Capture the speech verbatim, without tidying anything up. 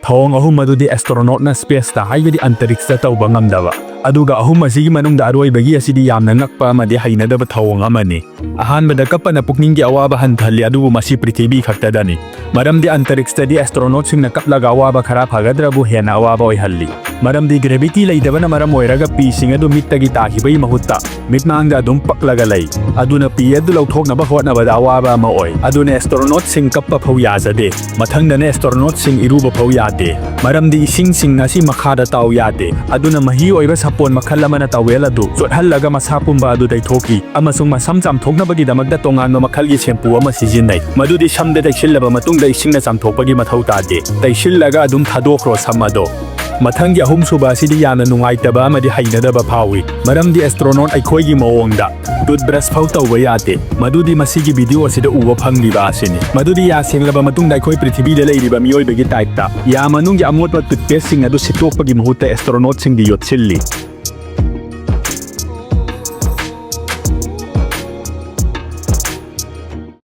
ꯊꯧꯑꯣꯡ ꯑꯍꯨꯝ ꯑꯗꯨꯗꯤ ꯑꯦꯁꯇ꯭ꯔꯣꯅꯣꯠꯅ ꯁ꯭ꯄꯦꯁꯇ, ꯍꯥꯏꯕꯗꯤ ꯑꯟꯇꯔꯤꯛꯁꯇ ꯇꯧꯕ ꯉꯝꯗꯕ꯫ ꯑꯗꯨꯒ ꯑꯍꯨꯝ ꯑꯁꯤꯒꯤ ꯃꯅꯨꯡꯗ ꯑꯔꯣꯏꯕꯒꯤ ꯑꯁꯤꯗꯤ ꯌꯥꯝꯅ ꯉꯛꯄ ꯑꯃꯗꯤ ꯍꯩꯅꯗꯕ ꯊꯧꯑꯣꯡ ꯑꯃꯅꯤ꯫ ꯑꯍꯥꯟꯕꯗ ꯀꯞꯄꯅ ꯄꯨꯛꯅꯤꯡꯒꯤ ꯑꯋꯥꯕ ꯍꯟꯊꯍꯜꯂꯤ, ꯑꯗꯨꯕꯨ ꯃꯁꯤ ꯄ꯭ꯔꯤꯊꯤꯕꯤ ꯈꯛꯇꯗꯅꯤ꯫ ꯃꯔꯝꯗꯤ ꯑꯟꯇꯔꯤꯛꯁꯇꯗꯤ ꯑꯦꯁꯇ꯭ꯔꯣꯅꯣꯠꯁꯤꯡꯅ ꯀꯞꯂꯒ ꯑꯋꯥꯕ ꯈꯔ ꯐꯒꯗ꯭ꯔꯕꯨ ꯍꯦꯟꯅ ꯑꯋꯥꯕ ꯑꯣꯏꯍꯜꯂꯤ꯫ ꯃꯔꯝꯗꯤ ꯒ꯭ꯔꯦꯚꯤꯇꯤ ꯂꯩꯇꯕꯅ ꯃꯔꯝ ꯑꯣꯏꯔꯒ ꯄꯤꯁꯤꯡ ꯑꯗꯨ ꯃꯤꯠꯇꯒꯤ ꯇꯥꯈꯤꯕꯒꯤ ꯃꯍꯨꯠꯇ ꯃꯤꯠꯃꯥꯡꯗ ꯑꯗꯨꯝ ꯄꯛꯂꯒ ꯂꯩ꯫ ꯑꯗꯨꯅ ꯄꯤ ꯑꯗꯨ ꯂꯧꯊꯣꯛꯅꯕ ꯍꯣꯠꯅꯕꯗ ꯑꯋꯥꯕ ꯑꯃ ꯑꯣꯏ꯫ ꯑꯗꯨꯅ ꯑꯦꯁꯇ꯭ꯔꯣꯅꯣꯠꯁꯤꯡ ꯀꯞꯄ ꯐꯥꯎ ꯌꯥꯖꯗꯦ꯫ ꯃꯊꯪꯗꯅ ꯑꯦꯁꯇ꯭ꯔꯣꯅꯣꯠꯁꯤꯡ ꯏꯔꯨꯕ ꯐꯥꯎ ꯌꯥꯗꯦ꯫ ꯃꯔꯝꯗꯤ ꯏꯁꯤꯡꯁꯤꯡ ꯑꯁꯤ ꯃꯈꯥꯗ ꯇꯥꯎ ꯌꯥꯗꯦ꯫ ꯑꯗꯨꯅ ꯃꯍꯤ ꯑꯣꯏꯕ ꯁꯥꯄꯣꯟ ꯃꯈꯜ ꯑꯃꯅ ꯇꯥꯋꯦꯜ ꯑꯗꯨ ꯆꯣꯠꯍꯜꯂꯒ ꯃꯁꯥ ꯄꯨꯝꯕ ꯑꯗꯨ ꯇꯩꯊꯣꯛꯈꯤ꯫ ꯑꯃꯁꯨꯡ ꯃꯁꯝ ꯆꯥꯝꯊꯣꯛꯅꯕꯒꯤꯗꯃꯛꯇ ꯇꯣꯉꯥꯟꯕ ꯃꯈꯜꯒꯤ ꯁꯦꯝꯄꯨ ꯑꯃ ꯁꯤꯖꯤꯟꯅꯩ꯫ ꯃꯗꯨꯗꯤ ꯁꯝꯗ ꯇꯩꯁꯤꯜꯂꯕ ꯃꯇꯨꯡꯗ ꯏꯁꯤꯡꯅ ꯆꯥꯝꯊꯣꯛꯄꯒꯤ ꯃꯊꯧ ꯇꯥꯗꯦ꯫ ꯇꯩꯁꯤꯜꯂꯒ ꯑꯗꯨꯝ ꯊꯥꯗꯣꯛꯈ꯭ꯔꯣ ꯁꯝ ꯑꯗꯣ꯫ ꯃꯊꯪꯒꯤ ꯑꯍꯨꯝꯁꯨꯕ ꯑꯁꯤꯗꯤ ꯌꯥꯝꯅ ꯅꯨꯡꯉꯥꯏꯇꯕ ꯑꯃꯗꯤ ꯍꯩꯅꯗꯕ ꯐꯥꯎꯏ꯫ ꯃꯔꯝꯗꯤ ꯑꯦꯁꯇ꯭ꯔꯣꯅꯣꯠ ꯑꯩꯈꯣꯏꯒꯤ ꯃꯑꯣꯡꯗ ꯇꯨꯠꯕ꯭ꯔꯁ ꯐꯥꯎ ꯇꯧꯕ ꯌꯥꯗꯦ꯫ ꯃꯗꯨꯗꯤ ꯃꯁꯤꯒꯤ ꯚꯤꯗꯤꯑꯣ ꯑꯁꯤꯗ ꯎꯕ ꯐꯪꯂꯤꯕ ꯑꯁꯤꯅꯤ꯫ ꯃꯗꯨꯗꯤ ꯌꯥ ꯁꯦꯡꯂꯕ ꯃꯇꯨꯡꯗ ꯑꯩꯈꯣꯏ ꯄ꯭ꯔꯤꯊꯤꯕꯤꯗ ꯂꯩꯔꯤꯕ ꯃꯤꯑꯣꯏꯕꯒꯤ ꯇꯥꯏꯞꯇ ꯌꯥ ꯃꯅꯨꯡꯒꯤ ꯑꯃꯣꯠꯄ ꯇꯨꯠꯄꯦꯁꯁꯤꯡ ꯑꯗꯨ ꯁꯤꯠꯇꯣꯛꯄꯒꯤ ꯃꯍꯨꯠꯇ ꯑꯦꯁꯇ꯭ꯔꯣꯅꯣꯠꯁꯤꯡꯗꯤ ꯌꯣꯠꯁꯤꯜꯂꯤ꯫